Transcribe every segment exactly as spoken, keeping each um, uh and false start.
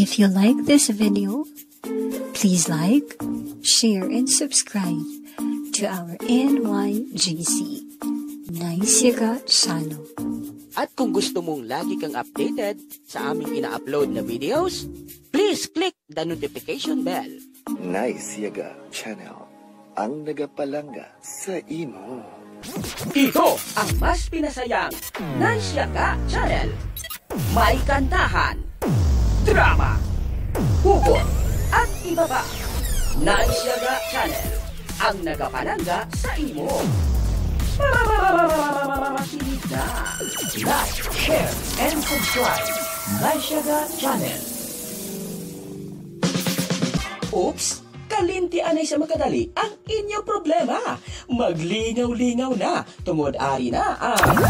If you like this video, please like, share, and subscribe to our N Y G C Nice Yaga channel. At kung gusto mong lagi kang updated sa aming ina-upload na videos, please click the notification bell. Nice Yaga Channel, ang nagapalangga sa imo. Ito ang mas pinasayang Nice Yaga Channel. May kantahan, drama, hugot, at iba pa. Nice Yaga Channel, ang nagapalangga sa imo. Makinig na. Like, share, and subscribe. Nice Yaga Channel. Oops! Kalimti anay sa makadali ang inyo problema. Maglingaw-lingaw na, tungod ari na ang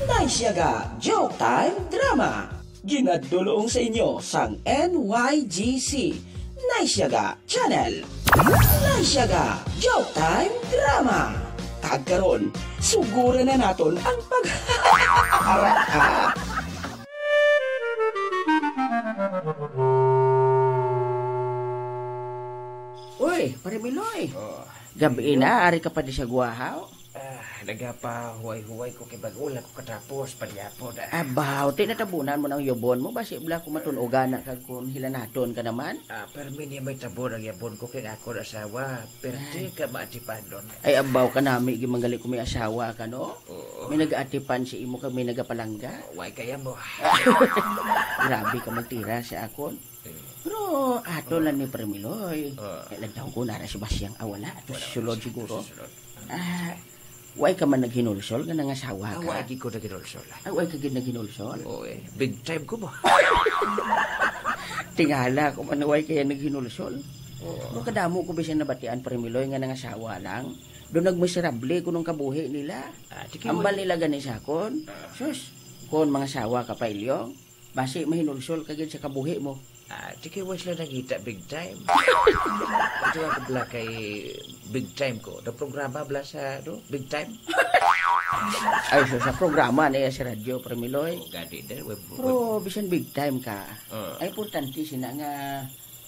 Nice Yaga Joke Time Drama. Ginadulong sa inyo sang N Y G C Nice Yaga Channel. Nice Yaga Joke Time Drama. Kag karon, suguran na naton ang pag Uy, Pare Miloy. Oh. Gabi na, ari ka pa di sa guwahaw? Ah, nagapahuway-huway ko kay bag-o lang ko katapos pagyapon, ah. Abaw, ti natabunan mo nang yabon mo, basi bala ko matun-ogan na kag kon hilanaton ka naman. Ah, permi niya may tabon ang yabon ko kay ang akon asawa, perti Ah. ka maatipanon. Ay, abaw ka nami, gimanggali ko may asawa ka, no? Oo. May nagaatipan sa imo kag may nagapalangga? Way kaya mo. Grabe ka magtira sa akon. Eh. Pero ato lang ni Pare Miloy. Ah. Kay nagtaw ko na ra si Basyang awala ato Wala, sa sulod wala, siguro. Sa sulod. Ah, way ka man naghinulsol nga nangasawa Ah, ka? Way gid ko naghinulsol, ah. Ah, way ka gid naghinulsol? Oo, eh. Big time ko ba? Tingala ko man way kaya naghinulsol. Oo. Kung kadamo ko bisan nabatian, Pare Miloy, nga nangasawa lang. Doon nagmiserable ko nung kabuhi nila. Ah, di kayo Ambal nila gani sa akon. Ah. Sus, kung mangasawa ka pa, Ilyong, basi mahinulsol ka gid sa kabuhi mo. Ah, di kay wa sila nangita big time. Ito ang bala kay big time ko. Naprograma bala sa, ano, big time. Ay, so sa programa na iya sa radyo, Pare Miloy. Oh, gani din. Web, Pero web. Bisan big time ka. Ah. Ay, importante sina nga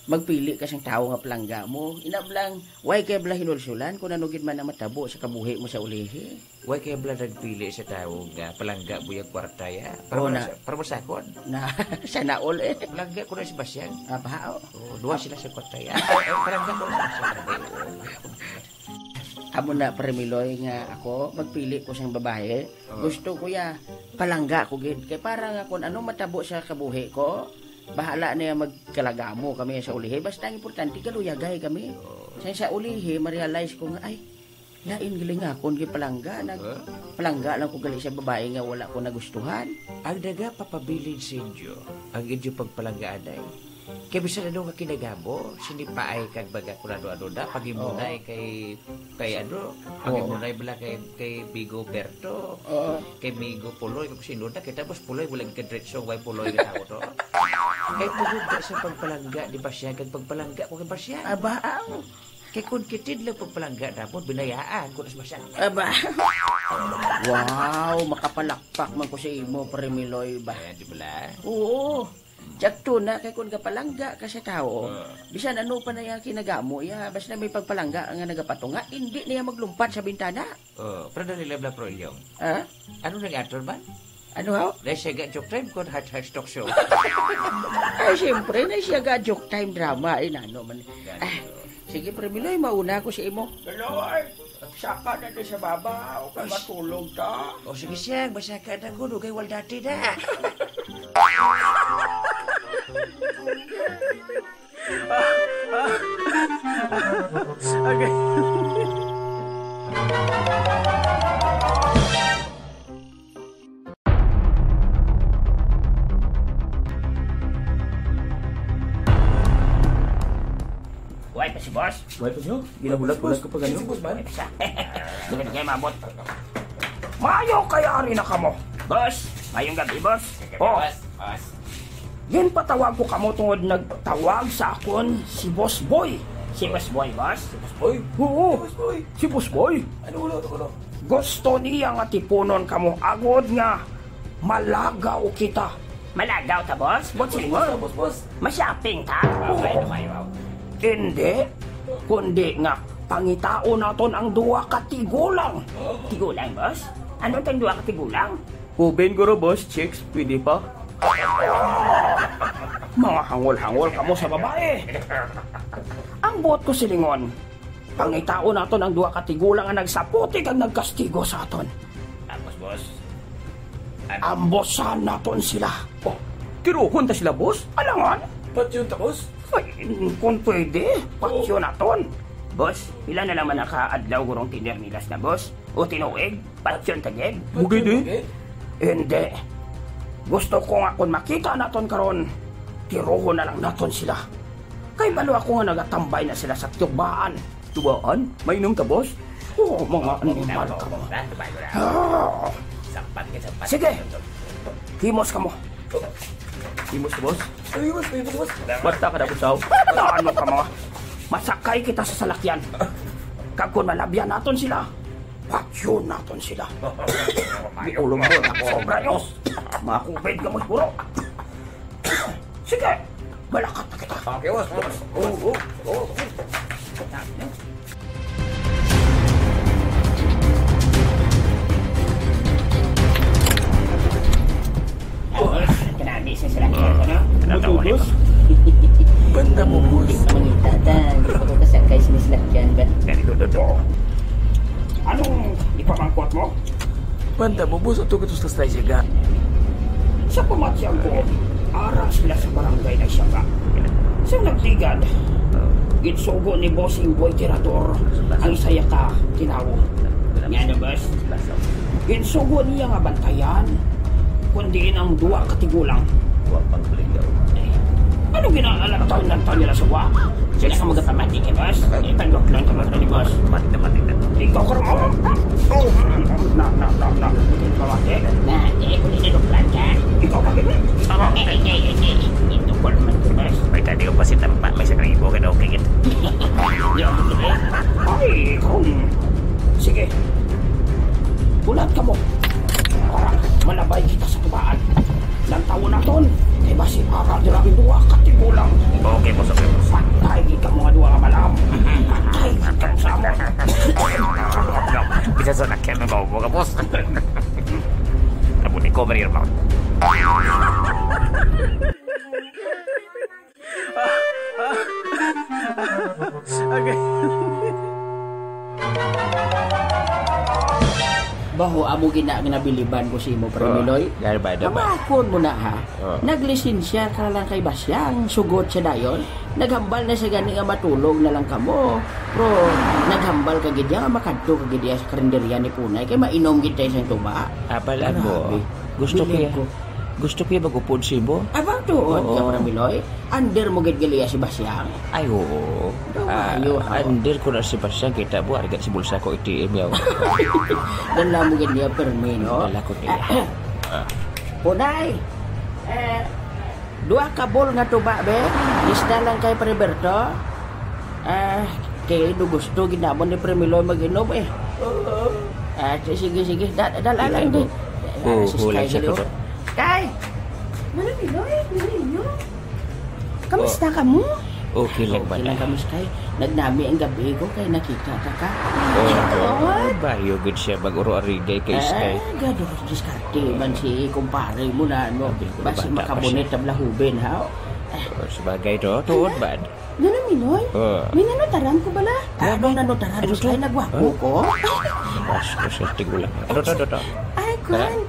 magpili ka sang tawo nga palangga mo. Inablang, way kay bala hinulsulan kung ano gid man ang matabo sa kabuhi mo sa ulihi. Way kay bala nagpili sa tawo nga palangga mo yung kwarta, ya. Para Oh, mo na. sa, para mo sa akon. Na, sana all, eh. Palangga ko na si Basyang. Ah, ba, oh. Oh, duha sila sa kwarta, ya. Ay, ay, palangga ko na si Basyang. Amo na, Pare Miloy, nga ako, magpili ko sang babae. Oh. Gusto ko ya, palangga ko gid. Kay para nga kung ano matabo sa kabuhi ko, bahala na ya magkalagamo kami sa ulihi. Basta ang importante, kaluyagay kami. Oh. Sa, sa ulihi, ma-realize ko nga, ay, lain galing nga akon gipalangga. Nag-, Huh? palangga lang ko gali sa babae nga wala ko nagustuhan. Ang nagapapabilin sa inyo, ang inyo pagpalangga, anay. Kay bisan ano nga kinagamo, sinipaay kag baga kung ano-ano na, paghimunay Oo. kay, kay ano, Oo. paghimunay bala kay, kay Bigo Berto, Oo. kay Migo Puloy, kung sino na, kay tapos Puloy, wala ka diretso, way Puloy nga tao to. Kay tungod na sa pagpalangga ni Basyang, kag pagpalangga ko kay Basyang. Aba, aw. Kay kung kitid lang pagpalangga namon, binayaan ko na si Basyang. Aba. Wow, makapalakpak man ko sa imo, Pare Miloy ba? Ayan, di bala? Oo. Tsakto na, kay kung gapalangga ka sa tao, Ah. bisan ano pa na yung kinagamo, ya, basta may pagpalangga nga nagapatunga, hindi niya maglumpat sa bintana. Oh, pero dali lang, Bla Pro Ilyong. Ha? Ano nang aton man? Ano, haw? Dahil siya ga joke time ko, Hot Hot Talk Show. Ay, siyempre, na siya ga joke time drama, eh, nano man. Ganun. Ah, sige, Pare Miloy, mauna ako sa imo. Miloy, saka na din sa baba, o kay Ay. matulog ta. O, sige siya, basta ka na ko, dugay wal dati na. Okay. Way pa si boss? Way pa siya? Ginahulat-hulat ko pa ganun. Si boss man? Way pa siya. Dugay-dugay maabot. Maayo kay ari na kamo. Boss, maayong gabi, boss. Oh. Boss, boss. Ginpatawag ko kamo tungod nagtawag sa akon si Boss Boy. Si Boss Boy, boss? Si Boss Boy? Oo. Si Boss Boy? Si Boss Boy. Ano, ano, ano, ano? Gusto niya nga tipunon kamo agod nga malagaw kita. Malagaw ta, boss? Boss, boss, boss, boss. Ma-shopping ta? Okay, okay, wow. Hindi, kundi nga pangitaon naton ang duha ka tigulang. Tigulang, boss? Ano tang duha ka tigulang? Open, guro, boss. Chicks, pwede pa? Mga hangol-hangol kamo sa babae. Ang buot ko silingon, pangitaon naton ang duha ka tigulang nga nagsaputi kag nagkastigo sa aton. Ambos, boss. An- Ambosan naton sila. Oh, tirohon ta sila, boss? Alangan? Patyon ta, boss? Ay, kung pwede, patyon naton. Boss, pila na lang man naka adlaw gurong tinermilas na, boss? O tinuig? Patyon ta gid? Bugid, eh. Hindi. Gusto ko nga kung makita naton karon, tirohon na lang naton sila. Kay balo ako nga nagatambay na sila sa tubaan. Tubaan? Mainom ka, boss? Oo, mga animal ka mo. Ah. Sige. Himos ka mo. Himos ka, boss? Ay, boss, ay, boss. Basta ka na, boss, aw. Ano ka, mga? Masakay kita sa salakyan. Kag kung malabyan naton sila, patyon naton sila. Di ulo mo na, sobra, yos. Mga kubid ka mo, siguro. Sige, malakat na kita. Okay, boss. Oo, oo, oo. Boss, kanami sa salakyan ko, no? Boss? Banda mo, boss. Mangita ta, gusto ko kasakay sa salakyan ba? Ganito, totoo. Anong ipamangkot mo? Banda mo, boss, ato ka to sa Siaga. Sa pamatyag ko, ara sila sa barangay ng Siaga. Sa nagligad, ginsugo ni Bossing Boy Tirador ang saya ka tinawo. Nga na, boss? Ginsugo niya nga bantayan, kundi ang duwa ka tigulang. Wa pang kuligaw. Ano ginaalagtaw-lagtaw nila sa wa? Sila ka magapamati kay boss? Ipandok lang ka magkano ni boss. Mati na, mati na. Ikaw ka rin, oh. Oh. Na, na, na, na. Pamati. Na, eh, kung iniduklan ka. Ikaw ka rin. Tama. Eh, eh, eh, eh, eh. Ito ko naman to, boss. May tadi ko pa si Tampa, may sakang ibo ka daw kagit. Ay, kung. Sige. Bulat ka mo. Para malabay kita sa tubaan. Lantawon naton, kay basi para dira ang duha ka tigulang. Okay, boss, okay, boss. Patay gid kamo nga duha ka malam. Patay gid kamo sa amon. Bisa sa nakyan ng kaubo ka, boss. Tabuni ko, Maria, boss. Okay. Baho, amo gina nga nabiliban ko sa imo, Pre Miloy. Gani ba, da ba? Hamakon mo na, ha? Oh. Naglisensyar ka lang kay Basyang, sugot siya dayon. Naghambal na siya gani nga matulog na lang kamo. Pero naghambal ka gid niya nga makadto ka gid niya sa karinderya ni Punay kay mainom gid tayo sa tuba. Abal, amo. Grabe. Gusto ko Bilib ya-, ko. Gusto ko ya mag-upod sa imo. Abang tuod ka, Oo. Pre Miloy? Under mo gid gali ya si Basyang? Ay, oo. Daw Ah, maayo, ha? Under ko na si Basyang, kita mo, arigat si bulsa ko, A T M yaw. Dala mo gid niya permi, no? Dala ko niya. Ah. Punay, eh, duha ka bowl nga tuba, be. Lista lang kay Pre Berto. Ah, kay do gusto gid namon ni Pre Miloy mag-inom, eh. Oo. Ah, si-, sige, sige. Da-, dala lang, di. Oo, Ah, si Sky, siya hello. Sky! Manong Piloy, Manong Inyo, kamusta Oh. ka mo? Okay lang ba Okay na? lang kamo, Sky. Nagnami ang gabi ko kay nakita ta ka. Oh, Ito, oh, oh. Bayo gid siya mag-uro-arigay kay Ah, Sky. Gado, diskarte man si kumpare mo na, ano. Sabi ko, Basi bata pa makabunit siya. Ang lahuben, ha? Oh, sabagay to. Tuod Hala. Bad. Nana, Minoy? Ah. May nanutaran ko bala? Ano? Ano nanutaran Ano mo, Sky? to? Nagwapo Huh? ko? Bastos ka, tigulang. Ano to, to, to? Ay, Ha? Kwan.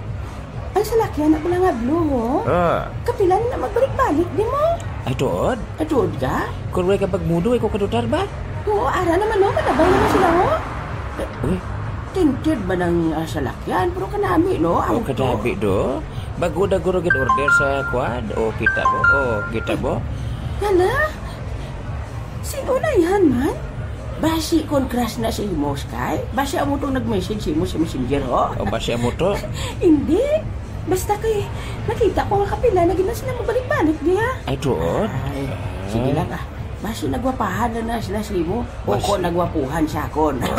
Ang salakyan na pala nga blue, ho? Ah. Kapila na magbalik-balik, di mo? Ay, tuod? Ay, tuod ka? Kung way ka pagmudo, ay ko kadutar ba? Oo, ara naman, no? Matabay naman sila, ho? Eh, uy. Tinted ba ng ah, salakyan? Pero kanami, no? Oh, Auto. Kadabi do. Bago na guro gid order sa kwan. Oh, kita mo? Oh, kita mo? Hala? Sino na yan, man? Basi kon crush na si imo, Sky? Basi amo tong nag-message si imo sa messenger, ho? O, basi amo to? Hindi. Basta kay, nakita ko nga kapila na gina sila mabalik-balik diha. Ay, tuod? Ay, sige Ah. lang, ah. Basi nagwapahan na na sila sa imo. O Mas- kung nagwapuhan sa akon. Daw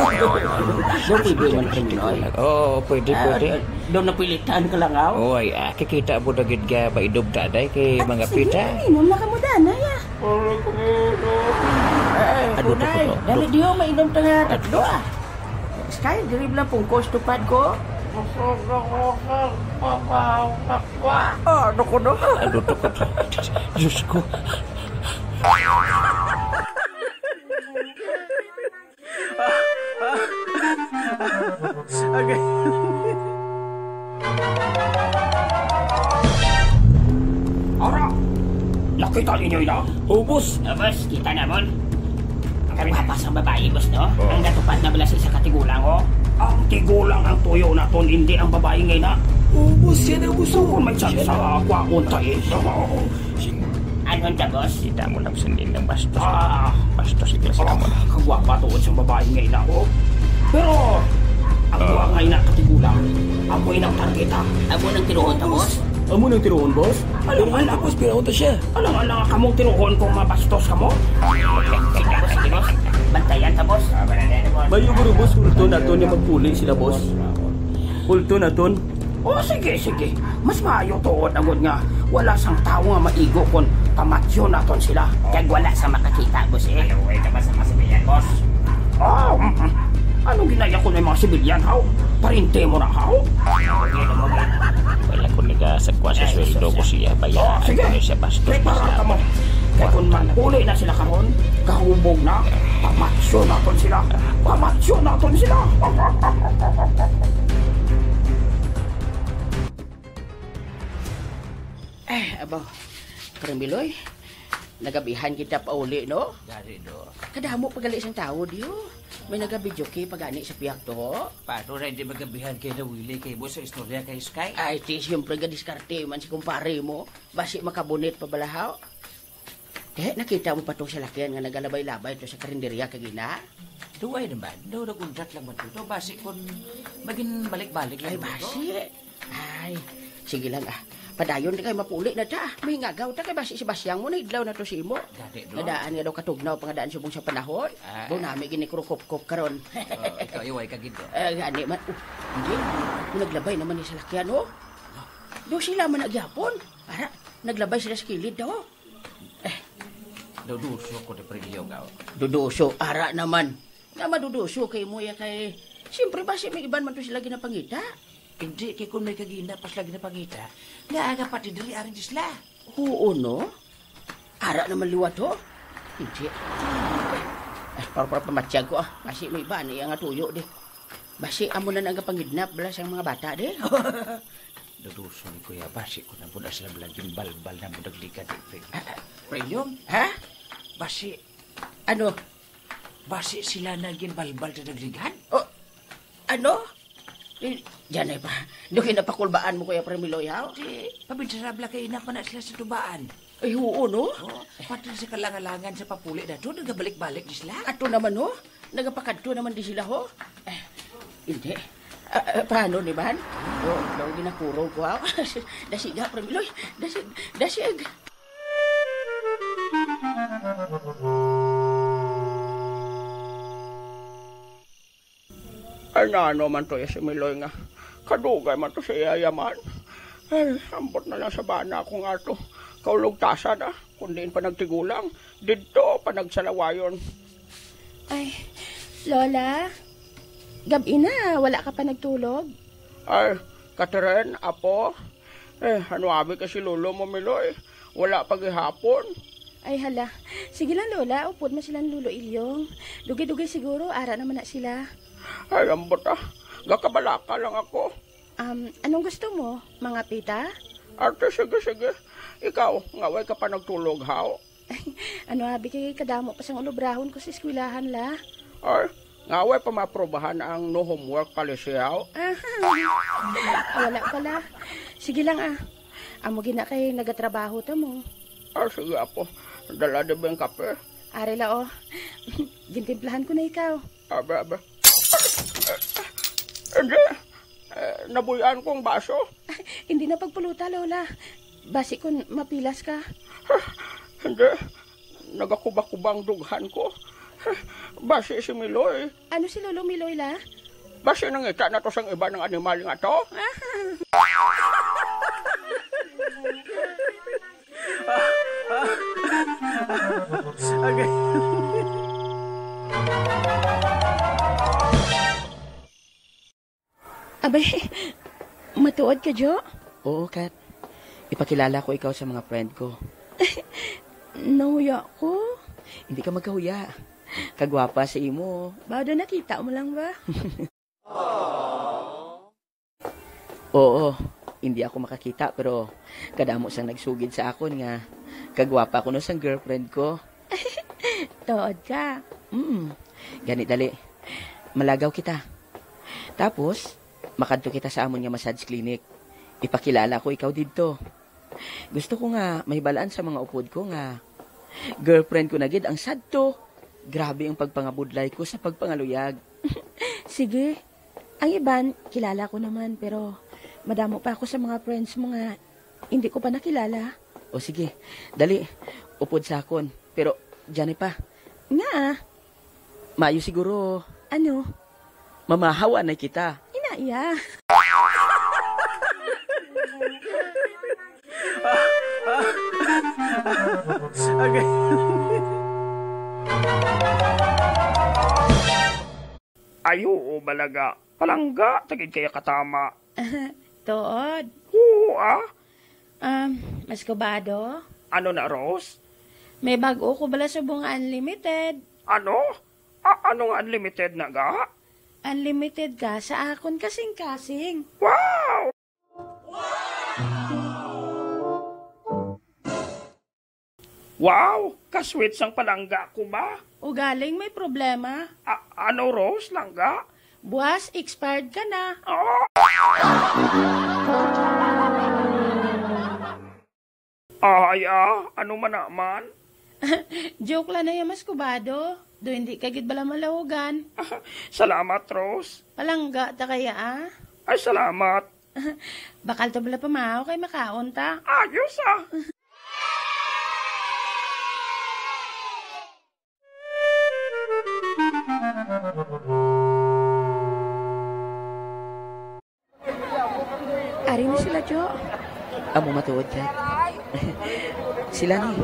pwede man, Pinoy. Oo, pwede, Ah, pwede. Daw napilitan ka lang, aw? Oy, ah, kikita mo na gid nga mainom ta, day, kay Ah, mga sige, pita. Mainom na kamo, danay, ah. Eh, Ano to, Kunay, kuno? Dali diyo, mainom ta nga tatlo, ah. Sky, diri lang pungkos tupad ko. Gusto na ko sa papahaw na kwa. Ah, ano ko na? Ano to ko? Diyos ko. Okay. Ara! Nakita ninyo ina? O, boss. O, boss, kita namon. Ang gwapas ang babayi, boss, no? Oh. Ang gatupad na bala sa isa ka tigulang, oh. Ang tigulang ang tuyo naton, hindi ang babayi nga ina. O, boss, yan ang gusto ko. Kung may tsansa, akwaon ta, eh. Sing- Ano ta, boss? Kita mo lang sinin ng bastos. Ah. Bastos, iklase ka mo na. Kagwapa tuod sa babayi nga ina ko. Pero, ang Ah. buwag nga ina katigulang, amo inang targeta. Amo nang tinuon ta, boss? Amo nang tinuon, boss? Alang-alang, boss, pero unta siya. Alang-alang kamong tinuon kung mabastos kamo? Sige, boss, sige, boss. Bantayan ta, boss. Mayo guro, boss, ulton naton nga magpuli sila, boss. Ulton naton. O, sige, sige. Mas maayo tuod agud nga wala sang tawo nga maigo kon pamatsyon naton sila. Kag wala sa makakita, boss, eh. Ano, way ka ba sa mga sibilyan, boss? Ah, mm, mm. Ano ginaya ko na yung mga sibilyan, haw? Parinte mo na, haw? Wala ko nagasagwa sa Ay, sweldo sus, ko ah. Siya, bayaan Oh, sige. ko na siya, bastos Prepara na siya. ka mo. Kaya kung manpuli na sila karon, kahubog na, pamatsyon naton sila. Pamatsyon naton sila. Eh, abo. Carmeloy, nagabihan kita pauli, no? Gani, no? Kadamo pa gali sang tawo, diyo. May nagabidyoke pa gani sa pihak to. Paano na hindi magabihan kay Nawili kay mo sa istorya kay Sky? Ay, ti, siyempre, gadiskarte man si kumpare mo. Basi makabunit pa bala, haw? Te, nakita mo pa tong salakyan nga nagalabay-labay to sa karinderya kagina? Duway naman. No, nag-untat lang man to. To, basi kun magin balik-balik lang Ay, man to. Basi. Ay, sige lang, ah. Padayon na kay mapuli na ta. May ngagaw ta kay basi si Basyang mo na idlaw na to si imo. Gani, no? Nadaan nga daw katugnaw pangadaan subong sa panahon. Ah. Daw nami gini kurukupkop karon. Oh, ikaw, iway ka gid, oh. Eh, gani man. Oh, hindi. Kung naglabay naman ni salakyan, oh. Do sila man nagyapon. Ara, naglabay sila sa kilid, oh. Eh. Duduso ko ni Prinyo, gaw. Duduso, ara naman. Nga maduduso kay mo ya kay, siyempre, basi may iban man to sila ginapangita. Hindi, kay kung may kagina pa sila ginapangita, nga aga pati diri ari di sila. Oo, no? Ara naman liwat, ho? Hindi. Ay, para, para pamatyag ko, ah. Basi may iban iya nga tuyo, di. Basi amo na nagapangidnap bala sang mga bata, di. Duduso ni Kuya, basi ko na po na sila bala ginbalbal na mo nagligad, eh, pre. Ah, ah. Pre, yun? Ha? Basi Ano? Basi sila na ginbalbal na nagligad? Oh, ano? Eh, diyan ay pa. Doon kinapakulbaan mo, Kuya Premiloy, ha? Di, pabinsa na bala kay ina pa na sila sa tubaan. Ay, oo, no? Oh, pati sa kalangalangan sa papuli na to, nagabalik-balik di sila. Ato naman, no? Nagapakadto naman di sila, ho? Eh, hindi. Ah, ah, paano ni man? Oh, daw ginakurog ko, ha? Dasig, ha, Premiloy? Dasig, dasig. Ay, nano man to ya si Miloy nga kadugay man to sa iya yaman. Ay, ambot na lang sa bana ko nga to. Kaulog tasa na, kung diin pa nagtigulang, didto pa nagsalawayon. Ay, Lola, gab-i na, wala ka pa nagtulog? Ay, Catherine, apo, eh, ano abi ka si lolo mo, Miloy? Wala pa gihapon. Ay, hala. Sige lang, Lola, upod man sila ni Lolo Ilyong. Dugay-dugay siguro, ara naman na sila. Ay, ambot, ah. Gakabalaka lang ako. Um, anong gusto mo? Mga pita? Ate, sige, sige. Ikaw, nga way ka pa nagtulog, haw? Ano, abi, kay kadamo pa sang ulobrahon ko sa eskwelahan, la. Ay, nga way pa maaprobahan ang no homework policy, haw? Aha. Wala pala. Sige lang, ah. Amo gina kay nagatrabaho ta mo. Ah, sige, apo. Dala di ba yung kape? Ari la, oh. Gintimplahan ko na ikaw. Abe, abe. Hindi. Eh, nabuy-an kong baso. Hindi na pagpuluta, Lola. Basi kun mapilas ka. Hindi. Nagakuba-kuba ang dughan ko. Basi si Miloy. Ano si Lolo Miloy, la? Basi nangita na to sang iba nga animal nga to? Okay. Abay, matuod ka, Jo? Oo, Kat. Ipakilala ko ikaw sa mga friend ko. Nahuya ko. Hindi ka magkahuya. Kagwapa sa imo. Bado nakita mo lang ba? Oo, hindi ako makakita, pero kadamo sang nagsugid sa akon nga kagwapa kuno sang girlfriend ko. Tuod ka? Mm. Gani, dali. Malagaw kita. Tapos, makadto kita sa amon nga massage clinic. Ipakilala ko ikaw didto. Gusto ko nga mahibalaan sa mga upod ko nga girlfriend ko na gid ang sadto. Grabe ang pagpangabudlay ko sa pagpangaluyag. Sige. Ang iban, kilala ko naman, pero madamo pa ako sa mga friends mo nga hindi ko pa nakilala. O sige, dali, upod sa akon. Pero, dyan pa. Nga ah. Maayo siguro. Ano? Mamahaw anay kita. Ina iya. Okay. Ay, oo, balaga. Palangga, tagid kaya katama. Tuod. Oo, ah. Um, Mas Kubado? Ano na, Rose? May bag-o ko bala subong nga unlimited. Ano? A-, ano nga unlimited na ga? Unlimited ka sa akon kasing-kasing. Wow! Wow! Kasweet sang palangga ko ba? Ugaling may problema. A-, ano, Rose, langga? Buwas, expired ka na. Oh! Ay, ah, ano man naman? Joke lang na yan, Mas Kubado. Do hindi ka gid bala malahugan. Salamat, Rose. Palangga ta kaya, ah? Ay, salamat. Bakal ta bala pamahaw kay makaon ta. Ayos, ah. Ari na sila, Jo. Amo matuod ka. Sila ni.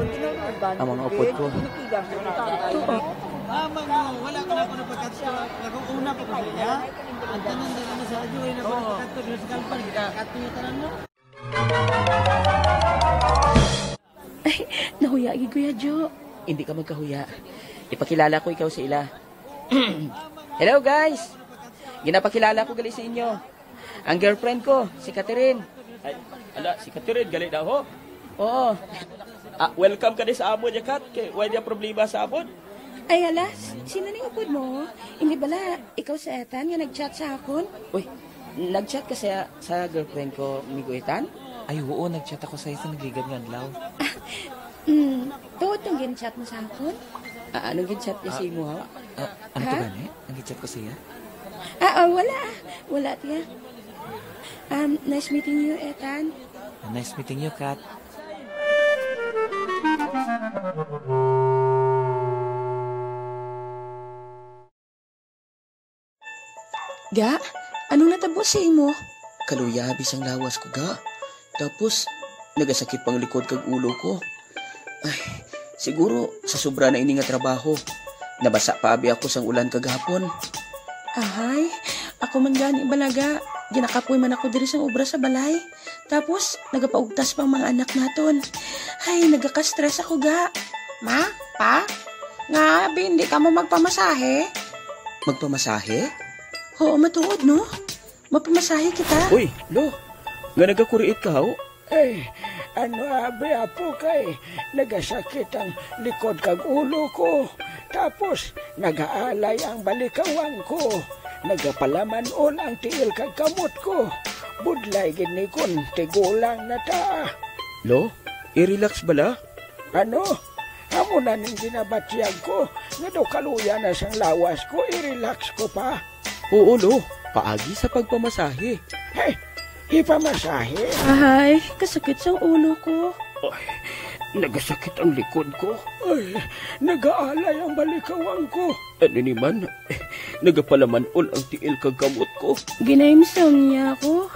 Ang mga upod ko. Oo. Mama, no, wala ka na ako napagkatso. Nag-una pa ko sa iya. Ang tanan na naman sa radyo, ay na ako napagkatso. Dito sa Kalpal, ginakat ko yung tanan mo. Ay, nahuya gid, Kuya Jo. Hindi ka magkahuya. Ipakilala ko ikaw sa ila. Hello, guys! Ginapakilala ko gali sa inyo. Ang girlfriend ko, si Catherine. Ay, ala, si Catherine, gali na ho. Oo. Ah, welcome ka di sa amon, ya, Kat. Kay, wala niya problema sa amon. Ay, hala, s-, sino ning upod mo? Hindi bala, ikaw si Ethan nga nag-chat sa akon? Uy, nag-chat ka sa, sa girlfriend ko, Migo Ethan? Ay, oo, nag-chat ako sa iya sa nagligad nga adlaw. Ah, mm, tuod tong gin-chat mo sa akon? Ah, anong gin-chat niya sa imo, ha? Ah, ano to Ha? gani? Ang gin-chat ko sa iya? Ah, ah, wala, ah. Wala, tiya. Um, nice meeting you, Ethan. Nice meeting you, Kat. Ga, anong natabo sa imo? Kaluya abi sang lawas ko, ga. Tapos, nagasakit pang likod kag ulo ko. Ay, siguro sa sobra na ini nga trabaho. Nabasa pa abi ako sang ulan kagahapon. Ahay, ako man gani bala, ga. Ginakapoy man ako diri sang obra sa balay. Tapos, nagapaugtas pa ang mga anak naton. Ay, nagaka-stress ako, ga. Ma, pa, nga abi hindi kamo magpamasahe? Magpamasahe? Oo, matuod, no? Mapamasahe kita. Uy, Lo, nga nagakuriit ka, ho? Eh, ano abi, apo, kay nagasakit ang likod kag ulo ko. Tapos, nagaalay ang balikawang ko. Nagapalaman-on ang tiil kag kamot ko. Budlay gid ni kon tigulang na ta. Lo, i-relax bala? Ano? Amo na ning ginabatyag ko, nga daw kaluya na sang lawas ko, i-relax ko pa. Oo, Lo. Paagi sa pagpamasahe. Hey, ipamasahe? Ahay, kasakit sang ulo ko. Ay, Nagasakit ang likod ko. Ay, nagaalay ang balikawang ko. Ano ni man? Nagapalaman-on ang tiil kag kamot ko. Ginaimsong niya ako.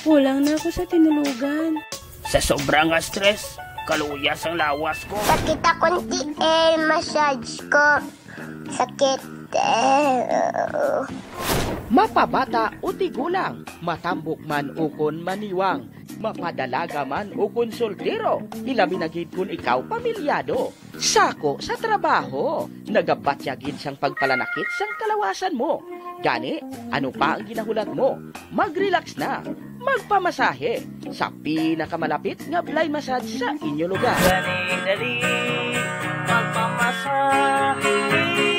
Kulang na ako sa tinulugan. Sa sobra nga stress, kaluyas ang lawas ko. Sakit akong tiil, massage ko. Sakit. Eh, Mapabata o tigulang, matambok man ukon maniwang, mapadalaga man ukon soltero, ilabi na gid kun ikaw pamilyado. Sako sa trabaho, nagabatya gid sang pagpalanakit sang kalawasan mo. Gani, ano pa ang ginahulat mo? Mag-relax na. Magpamasahe sa pinakamalapit nga Blay Massage sa inyo lugar. Dali, dali, magpamasahe.